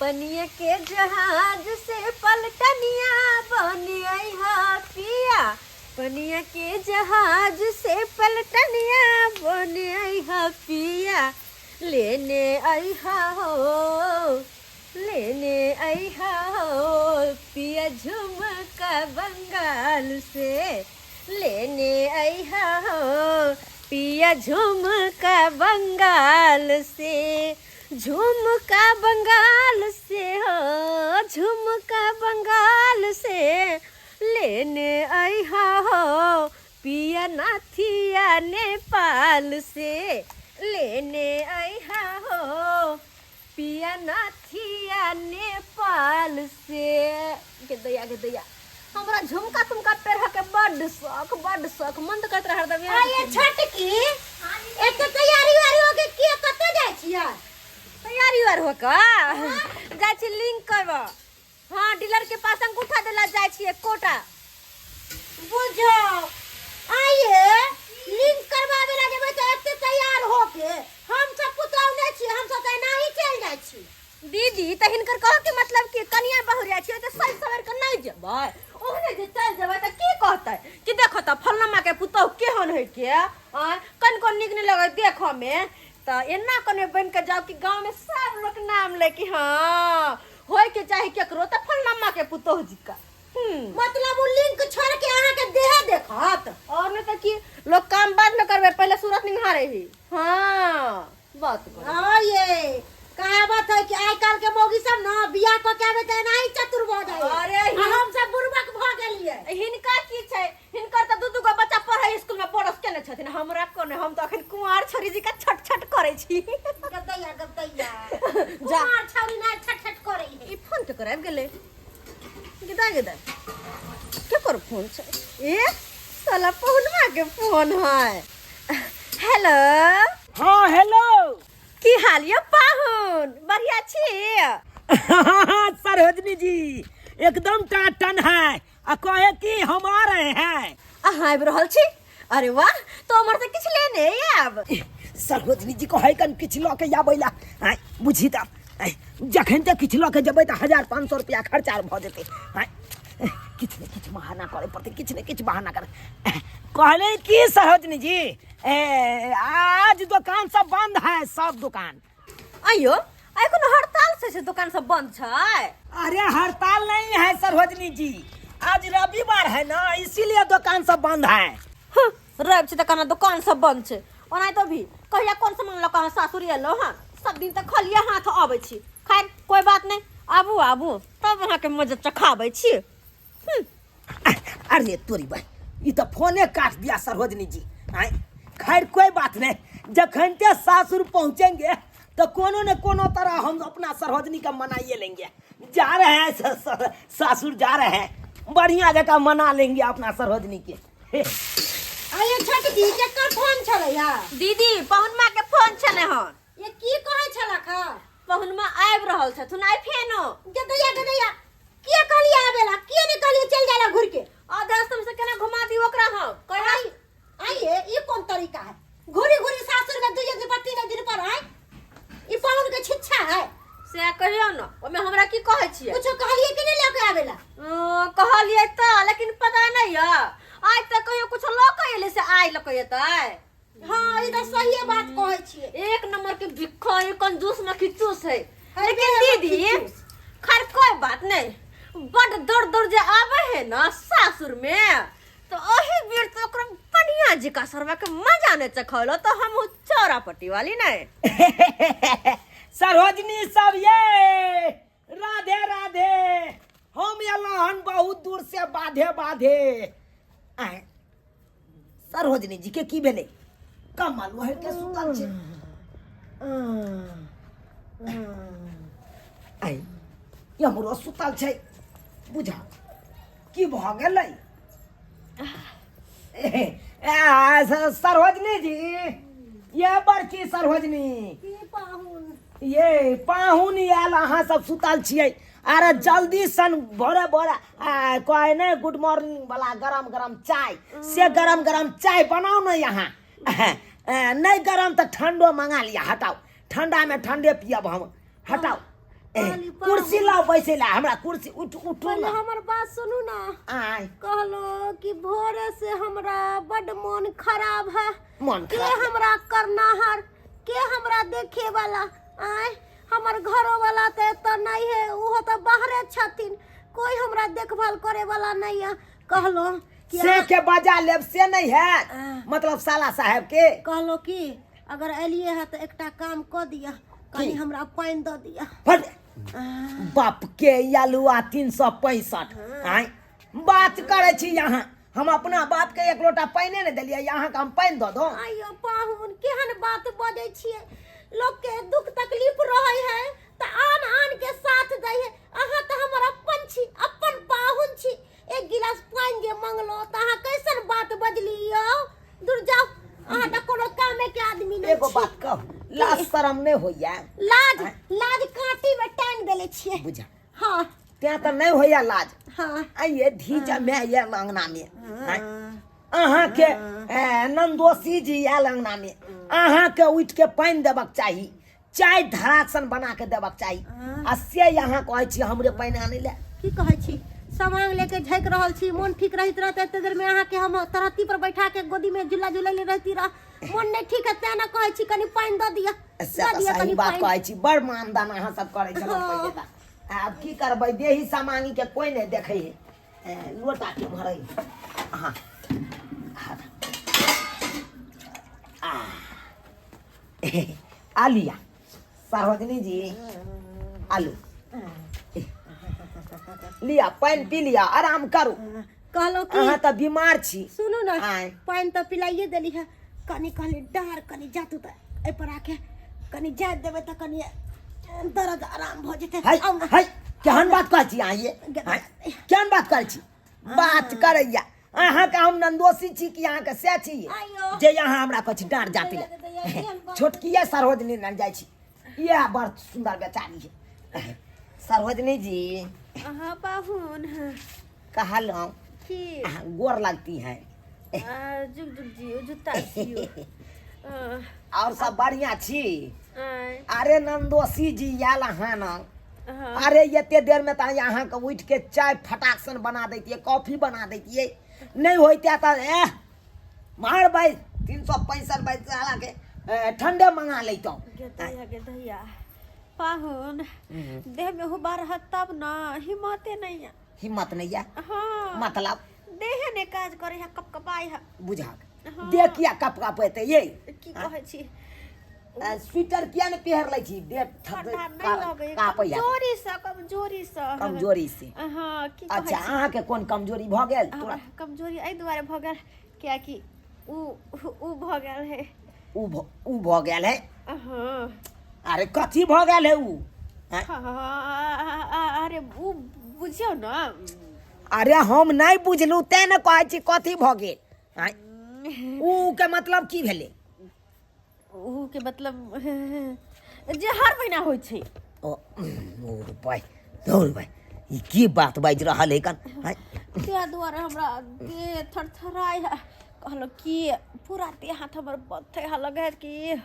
पनिया के जहाज से पलटनिया बनी अइहा पिया, पनिया के जहाज से पलटनिया बनी अइहा पिया, लेने अइहा हो, लेने अइहा हो पिया झुमका बंगाल से, लेने अइहा हो पिया झुमका बंगाल से, झुमका बंगाल से हो, झुमका बंगाल से लेने अइहा हो पिया नाथिया नेपाल से, लेने अइहा हो पिया नाथिया नेपाल से। के दैया के दैया, हमरा झुमका तुमका पेरह के बड्ड शौक, बड्ड शौक, मन तऽ करैत रहै हरदम आ ये छोटकी, एक तऽ तैयारी उयारी हो के के कतऽ जाइ छियै? तैयारी उयार हो के जाइ छी लिंक करब। हाँ, डीलर के पास अंगूठा देला जाइ छी एकोटा। बुझो आइए लिंक करवावे ला जेबै तऽ एते तैयार हो के हम सब पुतहु नहि छी, हम सब तऽ एनाही चलि जाइ छी। दीदी, तऽ हिनकर कहऽ के मतलब कि कनिया बहुरिया छियै तऽ सज सवर के नहि जेबै? ओहने जे चलि जेबै तऽ की कहतै कि देखो तऽ फलनमा के पुतहु केहन होइ के, आँय, कनिको नीक नहि लगै देखऽ मे। तऽ एना कने बनि के जाउ कि गाँव में सब लोक नाम लै कि हाँ होय के चाही केकरो तऽ फलनमा के पुतहु जी का। मतलब उ लिंक छोड़ के अहाँ के देह देखत? और नहीं तऽ की, लोग काम बाद में करबै, पहिले सूरत निहारे ही। हाँ, बात करू। हाँ, ये कहावत है कि आइ काल्हि के मौगी सब ना बियाह कऽ के आबे तऽ एनाही चतुर भऽ जाय। अरे आ हम सब बुड़बक भऽ गेलियै। हिनका की छै, हिनकर तऽ दू दू गो बच्चा पढ़े स्कूल में पड़ोस केने छथिन। हमरा कोने, हम तऽ अखन कुंवार छोरी जी का छट छट करै छी। गदैया गदैया। जा। कुमार छौरी ना छट छट करै है। ई फोन केकर आबि गेलै? गिदा गिदा केकर फोन छै? ए साला पहुनवा के फोन है। हेलो। हाँ हेलो। की हाल ये पाहुन, बढ़िया छी? सरोजनी जी एकदम टाटन है, आ कहे कि हम आ रहे हैं। अहाँ आबि रहल छी? अरे वाह, तो हमर से किछु लेने आयब। सरोजनी जी कहे कन किछु लऽ के आबै ला। आँय, बुझी तऽ आँय, जखन तक किछु लऽ के जेबै तऽ 1500 रुपया खर्चा भऽ जेतै। आँय, किछु ने किछु बहाना करे पड़तै, किछु ने किछु बहाना करे। कहले कि सरोजनी जी, ए, आज दुकान सब बंद है, सब दुकान। आइयो आइ कोनो हड़ताल से छै, दुकान सब बंद छै? अरे हड़ताल नहीं है सरोजनी जी, आज रविवार है ना, इसीलिए दुकान सब बंद है। हँ, रवि छै तऽ केना दुकान सब बंद छै? ओना तो भी कहिया कोन सामान लऽ कऽ अहाँ सासुर एलहुँ हँ? सब दिन तऽ खलिए हाथ अबै छी। खैर कोई बात नहीं, आबू आबू, तब अहाँके मजा चखाबै छी। अरे तोरी भाई, ई तऽ फोने काट दिया सरोजनी जी। आँय, खैर कोई बात नहीं, जखन ते सासुर पहुंचेंगे तो कोनो ने कोनो तरह हम अपना सरोजनी का मनाइए लेंगे। जा रहे हैं सासुर जा रहे हैं, बढ़िया जगह मना लेंगे अपना सरोजनी के। आइए छोटकी, केकर फोन छलैया? दीदी, पहुनमा के फोन छलै हन। ये की कहै छलक हँ? पहुनमा आबि रहल छथुन आइ फेनो। गदैया गदैया, किया कहलियै आबेला, किया नहीं कहलियै चलि जाला घुर के? आधा रास्ता से केना घुमा दी ओकरा हम? कहिया आई आइए, ई कोन तरीका है घुरी घुरी सासुर में दुइये दिन पर तीन दिन पर आए? ई पाहुन के छिच्छा है। से कहियौ ने, ओहिमे हमरा की कहै छियै? कुछो कहलियै कि नहीं लऽ के आबेला? कहलियै तऽ, लेकिन पता नहीं यऽ आइ तक कहियो कुछो लऽ के एलै से आइ लऽ के एतै। हाँ, ई तऽ सहिए बात कहै छियै। एक नंबर के भिखारी कंजूस में खिचूस है। अरे लेकिन बे, दीदी खिचूस। खैर कोई बात नहीं, बड दौड़ दौड़ जे आवे है ना सासुर में तो ओही बेर तो ओकरा बढ़िया जिका सरवा के मजा नहीं चखौलो तो हम चौरा पट्टी वाली नहीं। सरोजनी सब ये राधे राधे, हम एलहुँ हन बहुत दूर से बाधे बाधे। आँय, सरोजनी जी के की भेलै? कमल ओढ़ि के सुतल छै। आँय, हमरो सुतल छै, बुझा की भऽ गेलै? ए, सरोजनी जी, ये बड़की सरोजनी। की पाहुन? ये पाहुन आयल, अहाँ सब सुतल छियै। अरे जल्दी सन भोरे भोरे कहै ने गुड मॉर्निंग वाला गरम गरम चाय, से गरम गरम चाय बनाउ ने यहाँ। नहीं गरम तऽ ठंडो मंगा लिया। हटाउ, ठंडा में ठंडे पियब हम। हटाउ, पानी, कुर्सी। कुर्सी लाओ बैसे ला हमरा कुर्सी उठ उठू पहिले ना हमर बात सुनू ना आय कहलो कि भोरे से हमरा बड मन खराब है मन के खराब है। हमरा करनाहर के हमरा देखे वाला आय हमर घरो वाला तऽ एतऽ नहीं है उहो तऽ बाहरे छथिन कोई हमरा देखभाल करे वाला नहीं है कहलो कि से के बजा लेब से नहीं है आह। मतलब साला साहब के कहलो कि अगर एलिए है तऽ एकटा काम कऽ दिअ कनि हमरा पानि दऽ दिअ फट बाप के आलुआ 365 आय बात करै छी यहाँ हम अपना बाप के एक लोटा पानिए नहि देलियै अहाँके हम पानि दऽ दो आइयो पाहुन केहन बात बजै छियै लोक के दुख तकलीफ रहै है तऽ आन आन के साथ दै है अहाँ तऽ हमर अपन छी अपन पाहुन छी एक गिलास पानि जे मंगलो तऽ अहाँ कैसन बात बजली यौ दूर जाउ अहाँ तऽ कोनो कामे के आदमी नहि एगो छी बात कहू लाज शरम नहि होइया लाज लाज काँटी में टांग देले छियै बुझा हाँ तें तऽ नहि होइया लाज हाँ आइए धी जमे आयल अंगना में अहाँके नंदोसी जी आयल अंगना में अहाँके उठि के पानि देबक चाही चाय धरासन बना के देबक चाही आ से अहाँ कहै छी हमरे पानि आनै लए की कहै छी सामान लेके झकि रहल छी मोन ठीक रहित रहते एते देर में अहाँके हम तरहत्ती पर बैठा के गोदी में झूला झूलैले रहती रह मोन नहीं ठीक है तें ना कहै छी कनि पानि दऽ दिअ से दऽ तऽ दिअ सही कनि बात पानि कहै छी बड़ मानदान अहाँ सब करै छलहुँ हाँ। पहिले तऽ आब की करबै देही समांगी के कोई नहि देखै है लोटा के भरै हाँ आ आ लिया सरोजनी जी आलू लिया पानि पी लिया आराम करू कहलहुँ कि अहाँ तऽ बीमार छी सुनू ने आँय। पानि तऽ पिलाइए देली है कनि कहली डार कनि जातू तऽ एहिपर आके कनि जाइत देबै तऽ कनि दर्द आराम भऽ जेतै है आउ ने है केहन बात कहै छी अहाँ ये हैं? केहन बात करै छी बात करैया अहाँके हम नंदोसी छी कि अहाँके से छी आइयो। जे अहाँ हमरा कहै छी डाँट जाति दैया, दैया, केहन बात छोटकिए सरोजनी लग जाइ छी इएह बड़ सुन्दर बेचारी है सरोजनी जी अहाँ पाहुन कहलहुँ की अहाँ गोर लगती है आ, जुग जुग जियो जुत्ता सियो आ, और सब बढ़िया छी आय, अरे नंदोसी जी आयल अहाँ न हाँ, अरे एते देर में तऽ अहाँके उठि के चाय फटाक सन बना दैतियै कॉफी बना दैतियै नहि होइते तऽ एह मार भाई 365 भाई साला के ठंडे मंगा लैतहुँ गे दैया गे दैया पाहुन देह में हुबा रहत तब न हिम्मते नहीं है हिम्मत नहीं है हाँ मतलब देह ने काज करे है कपकपाई है बुझा देह किया कप कपेते ये की कहै छी स्वेटर किया ने पहिर लै छी देह ठंडा नहीं लगे कापैया कमजोरी से कमजोरी से कमजोरी से हाँ की कहै अच्छा छी अहाँके कोन कमजोरी भऽ गेल हमरा कमजोरी एहि दुआरे भऽ गेल कियाकि उ उ भऽ गेल है उ भऽ गेल है हाँ अरे कथी भऽ गेल है उ आँय? हाँ, अरे उ बुझियौ ने अरे हम नहि बुझलहुँ तें ने कहै छी कथी भऽ गेल आँय? उ के मतलब की भेलै उ के मतलब जे हर महीना होइ छै ओ ओ भाइ दौड़ भाइ ई की बात बाजि रहल है कन आँय? ताहि दुआरे हमरा देह थरथराइ है कहलहुँ कि पूरा देह हाथ हमर बथै है लगै है कि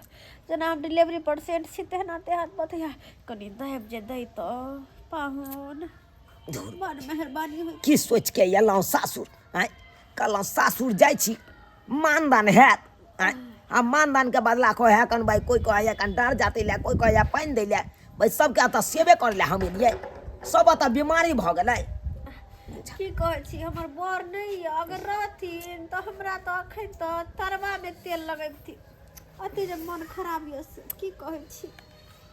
जेना हम डिलीवरी पेशेंट छी तेना देह हाथ बथै है कनि दाबि जे दै तऽ पाहुन बड़ मेहरबानी होइ की सोचि के एलहुँ सासुर आँय कहलहुँ सासुर जाइ छी मानदान हैत आँय आ मानदानके बदला कहै है कन भाइ कोइ कहै है कन डाँड़ जातै लए कोइ कहै है पानि दै लए भाइ सबके एतऽ सेवे करै लए हम एलियै सब एतऽ बीमारी भऽ गेलै की कहै छी हमर बर नहि यऽ अगर रहथिन तऽ हमरा तऽ अखन तऽ तरवामे तेल लगैबथिन अति जे मन खराब यऽ से की कहै छी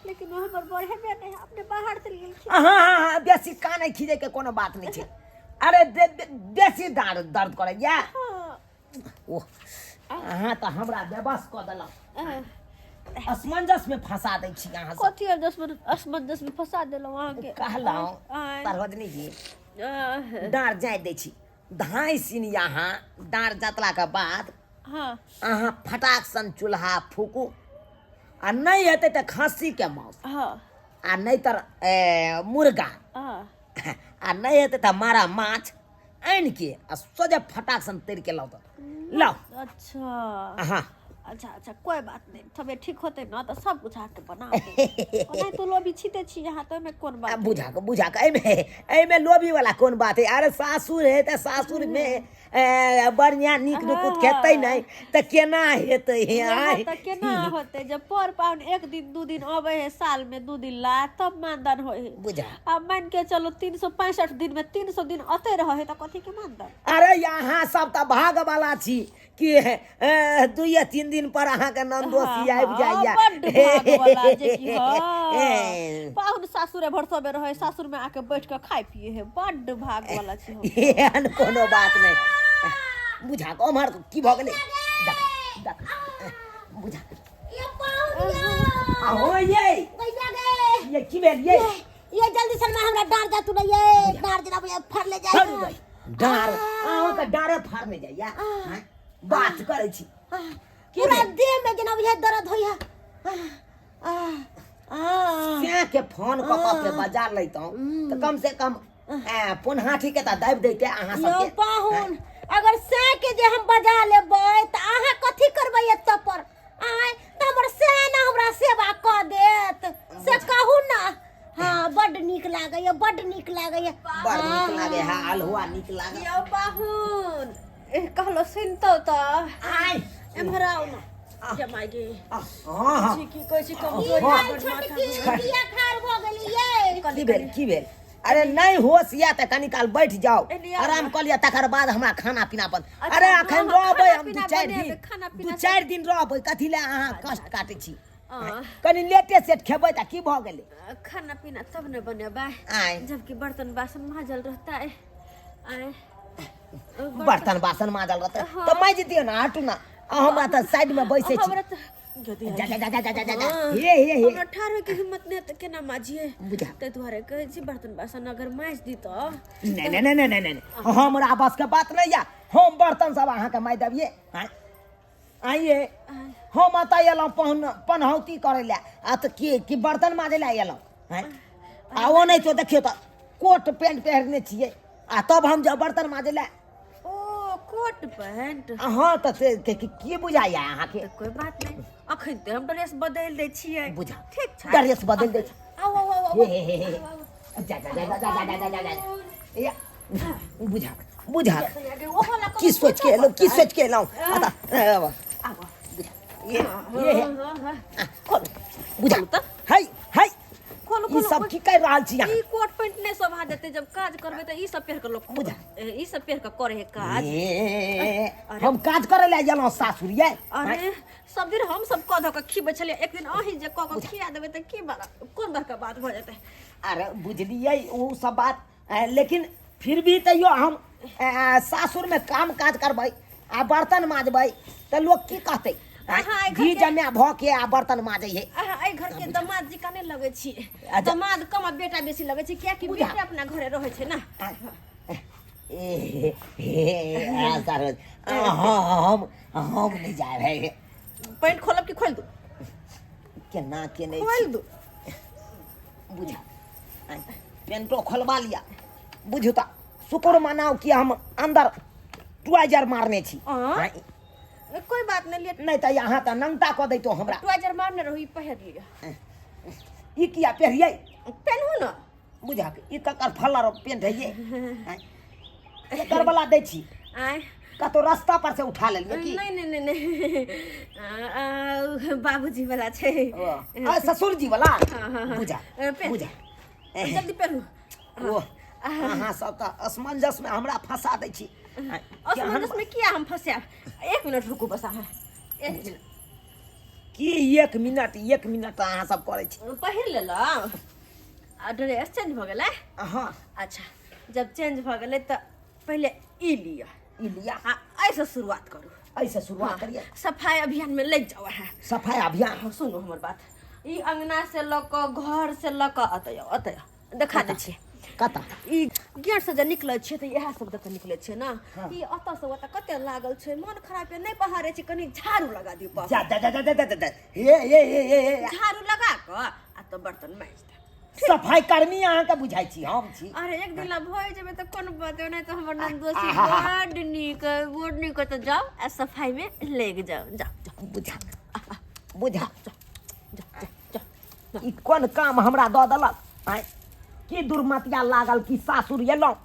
लेकिन ओ हमर बर हेबे नहि अपने बाहर चलि गेलखिन हाँ हाँ हाँ बेसी कानै खीजैके कोनो बात नहि छै अरे बेसी दर्द दर्द करैया हाँ ओह अहाँ तऽ हमरा बेबस कऽ देलहुँ असमंजस में फंसा दै छी अहाँ सब कथी असमंजस में फंसा देलहुँ अहाँके कहलहुँ आँय। सरोजनी जी आह, डाँड़ जाय दै छी धाँइ सिन अहाँ डाँड़ जतलाके बाद हाँ अहाँ फटाक सन चूल्हा फूकू आ नहि हेतै तऽ खस्सीके मांस हाँ आ नहि तऽ मुर्गा हाँ आ नहि हेतै तऽ मारा माछ आनि के आ सोझे फटाक सन तरि के लाउ तऽ लाउ अच्छा अहाँ अच्छा अच्छा, कोई बात नहीं, तबियत ठीक होते ना तो सब कुछ अहाँके बना देब। ओनाहि तो लोभी छिते छी अहाँ, तऽ ओहिमे कोन आ बात? बुझा कऽ, बुझा कऽ, एहिमे एहिमे लोभी वाला कोन बात है? अरे सासुर है तऽ सासुर मे बढ़िया नीक नुकुत खेतै नहि तऽ केना हेतै? इएह तऽ केना होतै? जब पर पाहुन एक दिन दू दिन अबै है, साल में 2 दिन ला, तब मानदान होइ है। बुझा आ मान के चलो 365 दिन में 300 दिन अते रहे है तऽ कथी के मानदान? अरे यहाँ सब तऽ भाग वाला छी कि 2-3 दिन पर अहाँके नंदोसी आबि जाइया। बड्ड भाग वाला जे कि हँ, पाहुन सासुरे भरसबे रहे, सासुर में आके बैठ के खाय पिए है। बड्ड भाग वाला छी हम। एहन कोनो बात नहि। बुझा कऽ, ओम्हर की भऽ गेलै? देख देख, बुझा। ये पाहुन ये। आहो ये। भैया गे। ये की भेल ये? ये जल्दी से हमरा डार जा तू ना, ये डार जना भैया फड़ ले जाए। फड़ जाए डार? अहाँके डारे फाड़ने जाइया? हाँ? बात करै छी की पूरा भेल? देह में जना भैया दर्द होइया। आ आ सैं के फोन कऽ कऽ के बजा लैतहुँ तऽ कम से कम पोनहाठी के तऽ दाबि दैते अहाँ यौ सबके। पाहुन, अगर सै के जे हम बजा लेबै तऽ अहाँ कथी करबै एतऽ पर? आँय, तऽ हमर सै ने हमरा सेवा कऽ देत, से कहू ना। हाँ, बड्ड नीक लागैया, बड्ड नीक लागैया। बड़ नीक लागे है अल्हुआ, नीक लागे। यौ पाहुन, कहलो सुनतौ तऽ आय एम्हर आउ ना जमाइ गे। हँ हँ। छी की कहै छी, कमजोरी हँ। बड्ड माथा। छोटकी किया खार भऽ गेली ये? की भेल, की भेल? अरे नहि होश या तऽ कनी काल बैठ जाउ, एलिया। आराम कऽ लिअ, तकर बाद हमरा खाना पीना बन। अच्छा, अरे हँ, अखन हँ, रहबै खाना हम दू पीना चारि बनेबै, दिन, खाना दू पीना चारि दिन रहबै, कथी लए अहाँ कष्ट काटै छी? आ, कनी लेटे सेट खेबै तऽ की भऽ गेलै? खाना पीना तब ने बनेबै आँय? जबकि बर्तन बासन माजल रहता है। आँय? बर्तन बासन माजल रहतै तऽ माजि दियौ ने। हटू ने, हमरा तऽ साइड मे बैसै छी। हमरा तऽ जा जा जा जा जा जा जा, हे हे हे। हमरा ठाढ़ होइके हिम्मत नहि तऽ केना माजिए? बुझा। ताहि दुआरे कहै छी, बर्तन बासन अगर माजि दी तऽ। नहि नहि नहि नहि नहि नहि, हमरा बस के बात नहि या, हम बर्तन सब अहाँके मारि देबियै? आँय आइए, हम एतऽ एलहुँ पहन पनहौती करै लए आ तऽ की की बर्तन माजै लए एलहुँ? आँय, आ ओ नहि तो देखियौ तऽ कोट पेंट पहिरने छियै आ तब हम जब बर्तन माजै लए। ओ कोट पैंट? हँ, तऽ से की बुझाइया अहाँके? तऽ कोइ बात नहि, अखन तऽ हम ड्रेस बदलि दै छियै। बुझा। ठीक छै। ड्रेस बदलि दै छै। आउ आउ आउ आउ। हे हे हे हे, जा जा जा जा जा जा जा जा जा, या, बुझा बुझा। ओहो ला की सोच के एलहुँ, की सोच के एलहुँ? अतः आउ। ये ये हे। खोलू। बुझा। खोलू तऽ। है है। खोलू। ई खोलू। सब की कर रहल छी अहाँ? ई कोट पैंट नहि शोभा देतै। जब काज करबै तऽ ई सब पहिर कऽ लोक बुझा। ई सब पहिर कऽ करे है काज? ए, हम काज करे लए गेलहुँ सासुर ये। अरे सब दिन हम सब कऽ धऽ कऽ खिबै छलियै, एक दिन अहीं जे कऽ कऽ खिया देबै तऽ की बड़ा कोन बड़का बात भऽ जेतै? अरे बुझलियै ओ सब बात, लेकिन फिर भी तैयो हम सासुरमे काम काज करबै आ बर्तन माजबै तऽ लोक की कहतै? अहाँ एहि घर घी के- जमा भऽ के आ बर्तन माजै है। अहाँ एहि घर के दमाद जी का नहि लगै छी। अच्छा। दमाद कम आ बेटा बेसी लगै छै, कियाकि बुझा। बेटे अपना घरे रहै छै ने। ए, हे, आ, सरोज, हम नहि जायब है। पैंट खोलब कि खोलि दू? केना के नहि खोलि दू। बुझा, पेंटो खोलबा लिया। बुझू तऽ शुक्र मनाउ कि हम अंदर ट्राउजर मारने छी। आँ? कोई बात नहीं, लिए। नहि तऽ यहाँ तऽ नंगटा कऽ दैतो हमरा। ट्राउजर मारने रहू, ई पहिर लिअ। ई किया पहिरियै? पेन्हू ने। बुझा, ई ककर फलर पेंट है ये? एकर वाला दै छी? आँय? कतौ रास्ता पर से उठा लेलियै की? नहीं नहीं नहीं नहीं, आ, आ, बाबूजी वाला छै। ओ, आ, ससुर जी वाला। हाँ, हाँ, हाँ। बुझा। पेन्ह। बुझा। जल्दी पेन्हू। ओ अहाँ सब तऽ असमंजस में हमरा फंसा दै छी। असमंजस में किया हम फंसायब? एक मिनट रुकू बस अहाँ, एक मिनट। की एक मिनट, एक मिनट अहाँ सब करै छी? पहिर लेलहुँ आ ड्रेस चेंज भऽ गेलै? हँ। अच्छा, जब चेंज भऽ गेलै तऽ पहिले ई लिअ। ई लिअ। आ एहिसँ शुरुआत करू। एहिसँ शुरुआत करियै? सफाई अभियान में लागि जाउ अहाँ। सफाई अभियान? हाँ, सुनू हमर बात, ई अंगना से लऽ कऽ घर से लऽ कऽ एतऽ आउ, एतऽ आउ, देखा दै छी। कतऽ? ई गेट से जे निकलै छियै तऽ इएह सब दऽ कऽ निकलै छियै ने। हाँ। ई ओतऽ से ओतऽ कते लागल छै, मन खराब यऽ, नहि बहारै छी, कनि झाड़ू लगा दियौ पापा। जा जा जा जा जा जा जा, हे हे हे हे हे। झाड़ू लगा कऽ आ तऽ बर्तन माजि देब। सफाई कर्मी अहाँके बुझाइ छी हम छी। अरे एक दिन ला भऽ जेबै तऽ कोनो बात नहि, तऽ हमर नन्दोसी बड्ड नीक है, बड्ड नीक है, तऽ जाउ आ सफाई में लागि जाउ, जाउ जाउ। बुझा बुझा, ई कोन काम हमरा दऽ देलक? आँय, की दुर्मतिया लागल कि सासुर एलहुँ।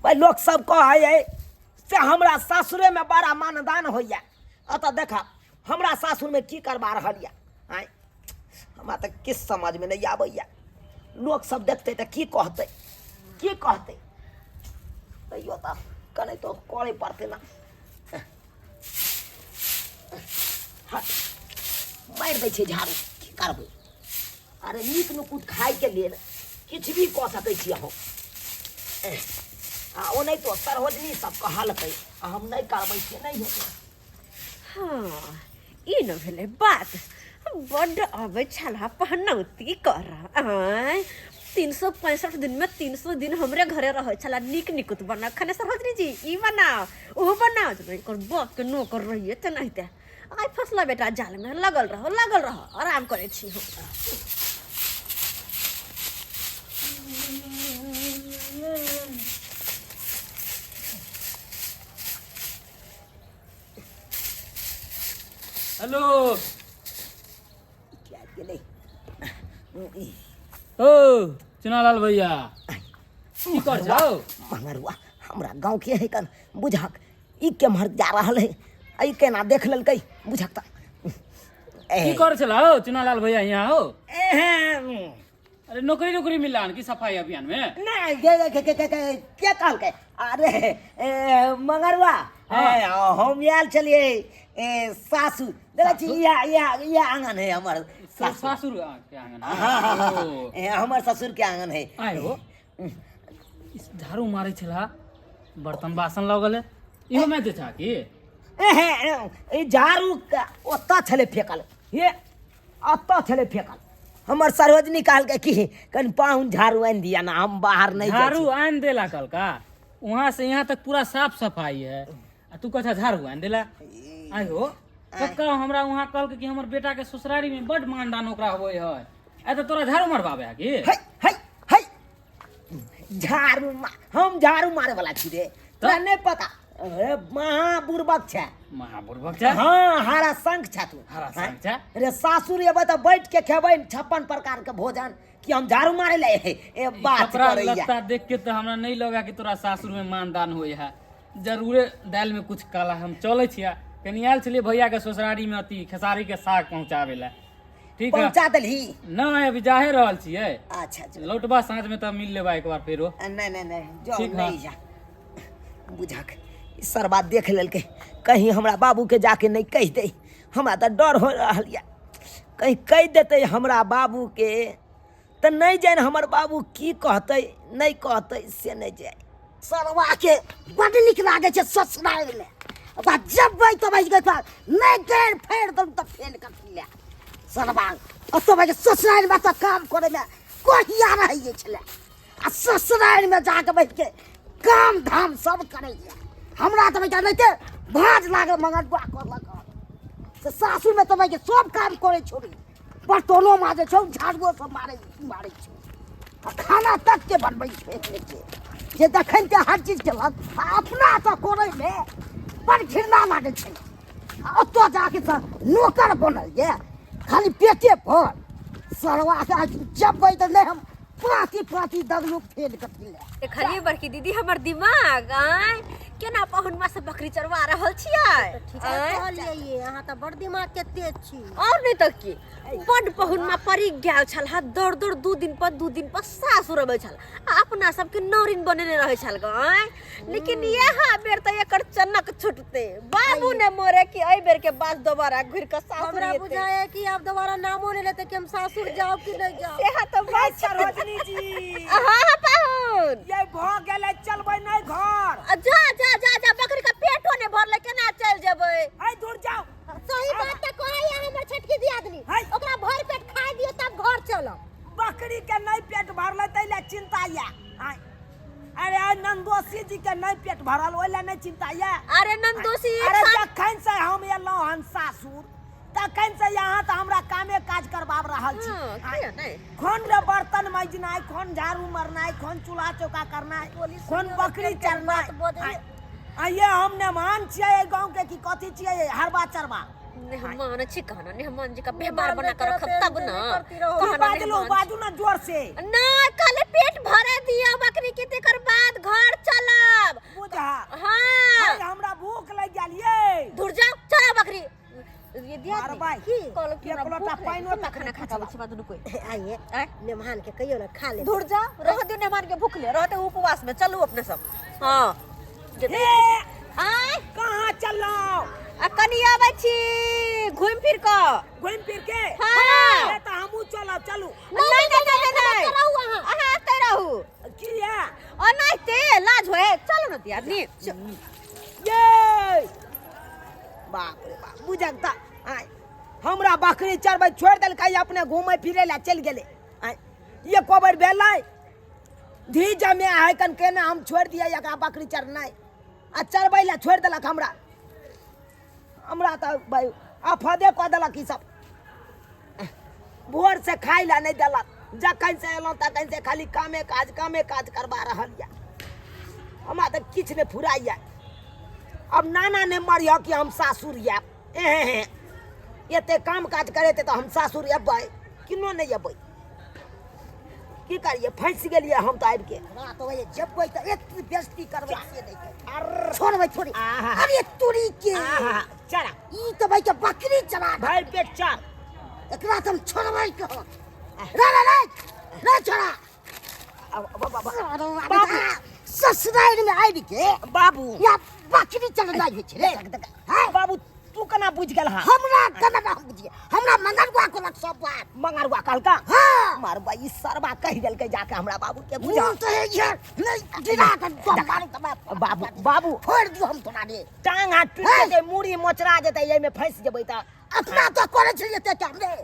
भाइ, लोक सब कहै है से हमरा सासुरेमे बड़ा मानदान होइए, एतऽ देखा हमरा सासुरमे की करबा रहल यऽ। आँय, हमरा तऽ किछु समझमे नहि आबैए। लोक सब देखतै तऽ की कहतै, की कहतै? तैयो तऽ कने तो करे पड़तै ने। हट, मारि दै छै झाड़ू, की करबै? अरे नीक नुकुत खायके लेल किछु भी कऽ सकै छी हम। आ ओनाहितो सरोजनी सब कहलकै आ हम नहि करबै से नहि हेतै। हाँ, ई न भेलै बात। बड्ड अबै छला पहनौती कर। आँय, 365 दिनमे 300 दिन हमरे घरे रहै छला, नीक निकुत बना खने सरोजनी जी, ई बनाओ ओ बनाओ। जेना एकर बापके नौकर रहिए तेनाहिते। आइ फसला बेटा जालमे, लगल रहो लगल रहो, आराम करै छी हम। हेलो, की आबि गेलै? ओ चुनालाल भैया, की कर छौ? मंगरुआ हमरा गाँव के है कन, बुझक ई केम्हर जा रहल है, आ ई केना देख लेलकै, बुझक तऽ की कर छला हो चुनालाल भैया यहाँ हो? एहन अरे नौकरी नौकरी मिला की सफाई अभियान में? नहीं, के के के के के कहलकै? अरे ए, मंगरुआ। हाँ। ए, हम आयल छलियै ए, सासु देखै छी, इएह इएह इएह आंगन है हमर सासुर। सासुर के आंगन? हाँ, हाँ, हाँ, ओ। ए, हमर ससुर के आंगन है। आय हो, इस झाड़ू मारै छला, बर्तन बासन लगल है, इहो में जे छा की? एहे, ए, ई झाड़ू ओतऽ छलै फेकल, हे ओतऽ छलै फेकल। हमर सरोजनी कहलकै कि कनि पाहुन झाड़ू आनि दिअ ने, हम बाहर नहि जाइ झाड़ू छी। आनि देला कहलका? वहां से यहाँ तक पूरा साफ सफाई है आ तू कथा झाड़ू आनि देला। आय हो कक्का, हमरा वहां कहलकै कि हमर बेटा के ससुरारी में बड मानदान ओकरा होय है, आय तऽ तोरा झाड़ू मारबाबे है की? है है है, झाड़ू हम झाड़ू मारे वाला छी रे, तोरा नहि पता। अरे महा बुड़बक छै। महा बुड़बक छै। हाँ, हरा शंख छै तू। हरा शंख छै। रे सासुर एबै तऽ बैठ के खेबै 56 प्रकार के भोजन, कि हम झाड़ू मारे ले ए बात कपड़ा करैया। लत्ता देख के तऽ हमरा नहीं लगा कि तोरा सासुर में मानदान होय है, जरूरे दालि में कुछ काला। हम चलै छियै, कनि आयल छलियै भैया के ससुरारी में अथी खेसारी के साग पहुंचाबे ला। ठीक है, पहुंचा देलही? नहीं, अभी जाहे रहल छियै। अच्छा अच्छा। लौटबा साँझ में तब मिल लेबा एक बार फेरो। नहीं नहीं नहीं, जो ठीक है। नहीं जा, बुझक ई सरबा देख लेलकै, कहीं हमरा बाबूके जाके नहि कहि दे। हमरा तऽ डर हो रहल यऽ, कहीं कहि देतै हमरा बाबूके तऽ नहि जानि हमर बाबू की कहतै नहि कहतै से नहि जानि। सरवा के बड नीक लागै छै ससुराल मे, ओकरा जबै तबै नहि देर फेर दम तऽ फेर कथी लए सरवा ओतऽ ससुराल मे तऽ काम करे मे कहिया रहै छलै, आ ससुराल मे जाके बैठ के काम धाम सब करैया। हमरा तऽ बेटा नहि भाँज लागल मंगलुआ करलक से सासुर मे तऽ बैठ सब काम करै छोड़ी, बर्तनो माजै छौ, झाड़ुओ सब मारै मारै छौ, आ खाना तक के बनबै छै के जे देखै के हर चीज केलक, आ अपना तऽ करैमे बड़ घृणा लागै छै। आ ओतऽ जाके तऽ नौकर बनल ये खाली पेटे पर। सरवा के जबै तऽ नहि हम पाँती पाँती दगलू फेल कथी लए। देखलियै बड़की दीदी हमर दिमाग? आँय, केना पहुनमा से बकरी चरवा रहल छियै? ठीक आँय? कहलियै ये, अहाँ तऽ बड़ दिमाग के तेज छी। और नहीं तऽ की, बड पहुनमा परी गेल छल हा, दौड़ दौड़ 2 दिन पर 2 दिन पर सासुर अबै छल आ अपना सबके नौरिन बनेने रहै छल ग। आँय, लेकिन इएह बेर तऽ एकर चनक छुटते, बाबू ने मरे कि एहि बेर के बाद दोबारा घुरि कऽ सासुर हमरा एतै। बुझाया कि आब दोबारा नामो नहि लेतै कि हम सासुर जाउ कि नहि जाउ। सेहा तऽ बात छै। सरोजनी जी। हाँ हाँ पाहुन, ये भऽ गेलै, चलबै नहि घर? आ जा जा जा जा, बकरी के पेटो नहि भरलै, केना चलि जेबै? ऐ दूर जाउ। सही बात तऽ कहैया हमर छोटकी दियादनी। है। ओकरा भरि पेट खाय दियौ तब घर चलब। बकरी के नहि पेट भरलै ताहि लए चिंता यऽ? आँय, अरे आइ नंदोसी जी के नहि पेट भरल, ओहि लए नहि चिंता यऽ? अरे नंदोसी एक अरे साल जखन से हम एलहुँ हन सासुर तखन से यहाँ तऽ हमरा कामे काज करबाब रहल छी। हाँ, किया नहि? खोन रे बर्तन मजनाइ, खोन झाड़ू मारनाइ, खोन चूल्हा चौका करनाइ, खोन बकरी चरनाइ। आइए हम मेहमान छियै एहि गाँव के कि कथी छियै हरबा चरबा? मेहमान छी कहना, मेहमान जी का व्यवहार बना कर रखब तब ना। कहना बाजलू मेहमान बाजू ना जोर से। ना कहले पेट भरे दिया बकरी के, तेकर बाद घर चलब। बुझा। हाँ। अरे हमरा भूख लग गेल ये। दूर जाओ, चला बकरी। ये दिया मार बाई। की कहलो कि एक हमरा लोटा भूख पानिओ लग गेल, तक खाना नहि खा खिचला। छी बादू कोई। आइए आँय? मेहमान के कहियो ना खा ले। दूर जा, रह दियो मेहमान के भूख ले, रहते उपवास में, चलू अपने सब। हाँ। हे, आय? कहाँ चललौ? आ कनी आबै छी घुमि फिर कऽ। घुमि फिर के? हाँ। ए, तऽ हमहूँ चलब, चलू। नहीं नहीं नहीं नहीं, रहू अहाँ। अहाँ एतै रहू। किया? ओ नहीं ते लाज होए, चलू ना दियादनी। ये बाप रे बाप, बुझक तऽ आय हमरा बकरी चरबै छोड़ि देलकै, अपने घूमै फिरै लए चलि गेलै। आय एको बेर भेलै धी जमे है कन केना हम छोड़ि दियै एकरा बकरी चरनाइ, आ चरबै लए छोड़ि देलक हमरा। हमरा तऽ भाइ आफदे कऽ देलक ई सब। भोर से खाइ लए नहि देलक, जखन से एलहुँ तखन से खाली कामे काज कामे काज करबा रहल यऽ। हमरा तऽ किछु नहि फुराइए। अब नाना नहि मरिह कि हम सासुर आयब। एहे एते काम काज करेतै तऽ हम सासुर अयबै किनो नहि अयबै। की करियै, फँसि गेलियै हम तऽ आबिके। रात होइए जेबै तऽ एक बेइज्जती करबै से नहि करबै। अर्र। छोड़बै थोड़ी। आहा। अरे तोरी के। आहा, चला। ई तऽ भाई के बकरी चला। भरि पेट चल। एकरा तऽ हम छोड़बै कहाँ। रे रे रे रे छोड़ा। बाबू। ससुराल में आबि के बाबू। या बकरी चलनाइ होइ छै रे। हैं? बाबू तू केना बुझि गेल हँ? हमरा केना ना बुझिए, हमरा मंगरुआ कहलक सब बात। मंगरुआ कहलका? हाँ। मारबा ई सरबा कहि देलकै जाके हमरा बाबू के, बुझा। मुँह तऽ हे ये, नहि गिरा के दम मारू तऽ बाप। बाबू, बाबू। फोड़ि दियौ हम तोरा रे। टांग हाथ टूटि हैं? जेतै, मूड़ी मोचरा जेतै, एहिमे फँसि जेबै तऽ। अपना तऽ करै छलियै एते काम रे।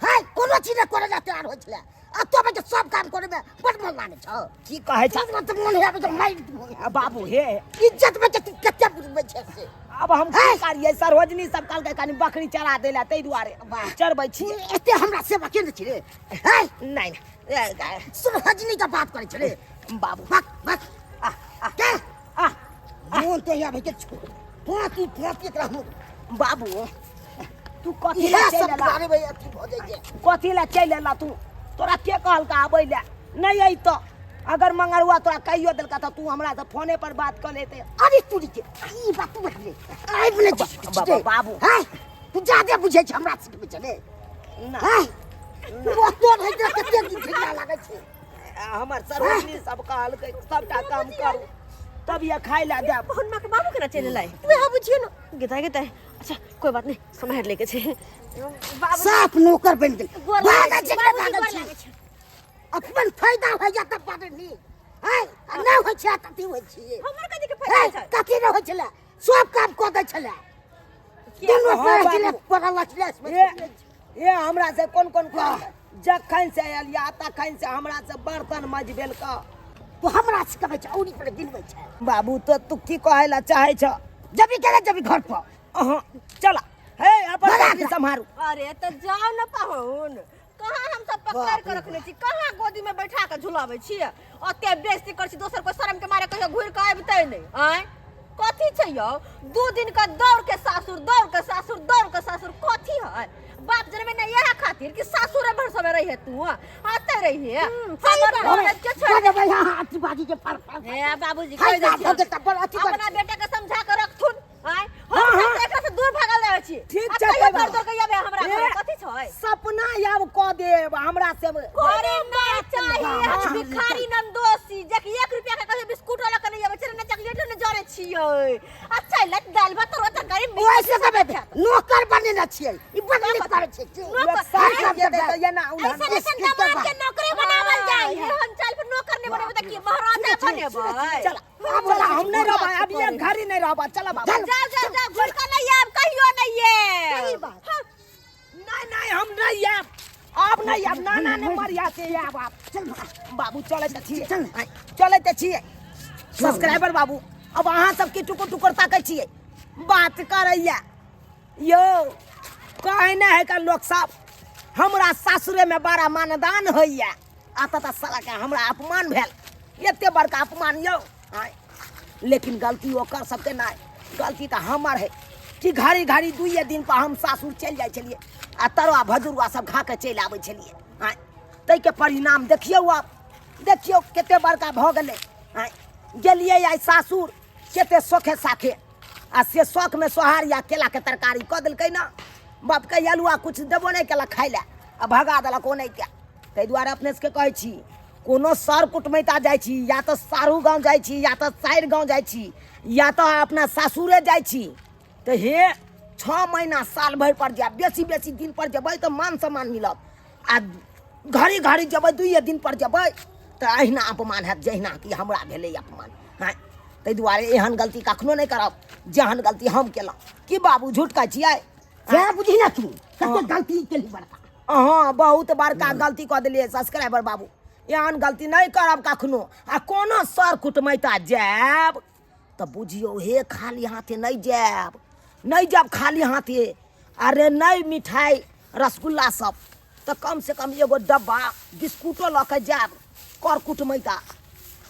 है, कोनो चीज नहि करै लए तैयार होइ छलै। आ तो बच्चा सब काम करे में बड़ मन लागे छौ। की कहै छ? मन तऽ मन हेबे तऽ मारि दियौ। आ बाबू हे। इज्जत बच्चा तू कते बुझबै छै से। अब हम की हैं? करियै, सरोजनी सब कहलकै कनी बकरी चरा दै लए, ताहि दुआरे वाह। चरबै छियै। एते हमरा सेवा केने छी रे। हैं? नहि, नहि, ए, ए, सरोजनी के बात करै छै रे। बाबू। बक, बक। आ, आ, के? आ, मोन तो यहाँ भैके छो। फाँकी, फाँकी एकरा हम। बाबू, तू कथी लए इएह चलि सब एला? दुआरे भैया अथी भऽ जाइ छै। कथी लए चलि एला तू? तोरा के कहलका आबै लए? नहि अयतऽ। अगर मंगरुआ तोरा कहियो देलका तऽ तू हमरा से फोने पर बात कऽ लेते। अरे तोरी के, ई बात तू बतले। आबि नहि छी। बाबू। हैं? तू जादे बुझै छै हमरा सिखबै छै रे। ना। हैं? तू ओतो रहै छै कते दिन झगड़ा लागै छै। हमर सरोजनी सब कहलकै सबटा काम करू तब ये खाइ लए देब। मोहन माँ के बाबू केना चलि एलै? वएह बुझियौ ने। गेता गेता। अच्छा कोई बात नहीं, सम्हारि लेके छै बाबू। साफ नौकर बनि गेल। गोर लागै भागै छी, छै, बाबूजी, भागै गोर छी। लागै छी। अपन फायदा होइ जात बड़ नीक। हैं? आ नहि होइ छै तऽ अथी होइ छै। हमर कथी के फायदा हैं? छै? कथी नहि होइ छलै, सब काम कऽ दै छलै। दुनू हाँ, पड़ल बाबू। छलै, पड़ल छलै, ए, ए हमरा से कोन कोन कह, जखन से आयल या तखन से हमरा से बर्तन मजबेलक। तू हमरा से कहै छै, औरी पर गिनबै छै। बाबू तो तू की कहै ला चाहै छ? जबी केना जबी घर पर। अहाँ चला हे अपन बड़ा बकरी सम्हारू। अरे तऽ जाउ ने पाहुन, कहाँ हम सब पकड़ के रखने छी, कहाँ गोदी में बैठा के झुलाबै छियै? ओते बेइज्जती करै छी, दोसर कोई शरम के मारे कहियो घुरि के अबितै नहि। आँय कथी छै यौ, 2 दिन के दौड़ के सासुर, दौड़ के सासुर, दौड़ के सासुर, कथी है? बाप जनमे ने इएह खातिर कि सासुरे भर सबे रहिहे तू, आते रहिहे। हमर ननद के छोड़ि बड़े भैया, हाथ बाजी के फर फर। हे बाबूजी, हाय, कहि दै बाप छियौ। रे, बड़ अथी कर। अपना बेटा के समझा के रखथुन। आँय, हम हाँ, सब हाँ। तऽ एकरा से दूर भागल रहै छी। ठीक आ छै, कहियो कोइ बात दौड़ दौड़ के आबे हमरा ए, घरे, कथी छै? सपना आब कऽ देब हमरा से। अरे नहि चाही हम भिखारी नंदोसी, जे कि 1 रुपया के कहियो बिस्कुट वाला के नहि आबै छै, ने चॉकलेट ने जरै छियै। आ चलि दालि भात तरुआ तरकारी मीट ओहि से कहबै, नौकर बनेने छियै, ई बड़ नीक करै छै। नौकर- साफ जेतै तऽ एना उल्हन। ऐसन ऐसन दामाद के नौकरी बनावल जाइ है। हम चल पर नौकर नहि बनेबै तऽ की महाराजा बनेबै? चल चल, हम नहि रहबै अब, ये घड़ी नहीं रहबै। चल बाबू, जाओ जाओ जाओ, घुर के नहीं आयब, कहियो नहीं आयब। सही बात। हाँ। नहीं नहीं, हम नहीं आयब, आब नहीं आयब। नाना ने मरिया से आयब आब। चल बाबू, चलै तऽ छियै, चल। चलै तऽ छियै। सब्सक्राइबर बाबू, अब अहाँ सबके टुकुर टुकुर ताकै छियै, बात करैया यौ। कहै नहि है का लोक सब हमरा सासुरेमे बड़ा मानदान होइए आ तऽ सालाके हमरा अपमान भेल एते बड़का अपमान यौ आँय लेकिन गलती ओकर सबके नहि गलती तऽ हमर है कि घड़ी घड़ी दुइए दिन पर हम सासुर चलि जाइ छलियै आ तरुआ भजुरुआ सब खा कऽ चलि आबै छलियै आँय ताहिके परिणाम देखियौ आब देखियौ कते बड़का भऽ गेलै आँय गेलियै आइ सासुर कते शौखे साखे आ से शौखमे सोहारी आ केलाके तरकारी कऽ देलकै ने बापके अल्हुआ किछु देबो नहि केलक खाइ लए आ भगा देलक ओ नहि के ताहि दुआरे अपने सबके कहै छी कोनो सर कुटमैता जाइ छी या तऽ सारू गाँव जाइ छी या तऽ साइर गाँव जाइ छी या तऽ अपना सासुरे जाइ छी तऽ हे 6 महीना साल भरि पर जायब बेसी बेसी दिन पर जेबै तऽ मान सम्मान मिलत आ घड़ी घड़ी जेबै दुइए दिन पर जेबै तऽ अहिना अपमान हैत जहिना कि हमरा भेलै अपमान। हँ ताहि दुआरे एहन गलती कखनो नहि करब जेहन गलती हम केलहुँ। की बाबू झूठ कहै छियै? सएह बुझी ने तू कते गलती केली बड़का। अहाँ बहुत बड़का गलती कऽ देलियै सब्सक्राइबर बाबू, एहन गलती नहि करब कखनो। आ कोनो सर कुटमैता जायब तऽ बुझियौ हे खाली हाथे नहि जायब, नहि जायब खाली हाथे। अरे नहि मिठाइ रसगुल्ला सब तऽ कम से कम एगो डब्बा बिस्कुटो लऽ के जायब कर कुटमैता,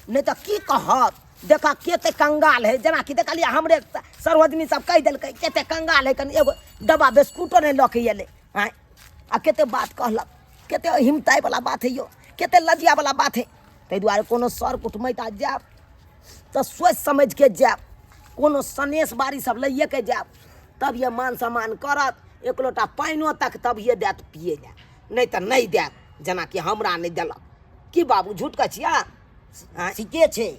नहि तऽ की कहत देख कते कंगाल है। जेनाकि देखलियै हमरे सरोजनी सब कहि देलकै कते कंगाल है, कनि एगो डब्बा बिस्कुटो नहि लऽ के एलै। आँय आ कते बात कहलक, कते हिमताइवला बात है यौ, कते लजियावला बात है। ताहि दुआरे कोनो सर कुटमैता जायब तऽ सोचि समझिके जायब, कोनो सनेस बारी सब लैएके जायब तब ये मान सम्मान करत, एक लोटा पानिओ तक तभिए देत पिए लए, नहि तऽ नहि देत जेनाकि हमरा नहि देलक। की बाबू झूठ कहै छियै? ठीके छै।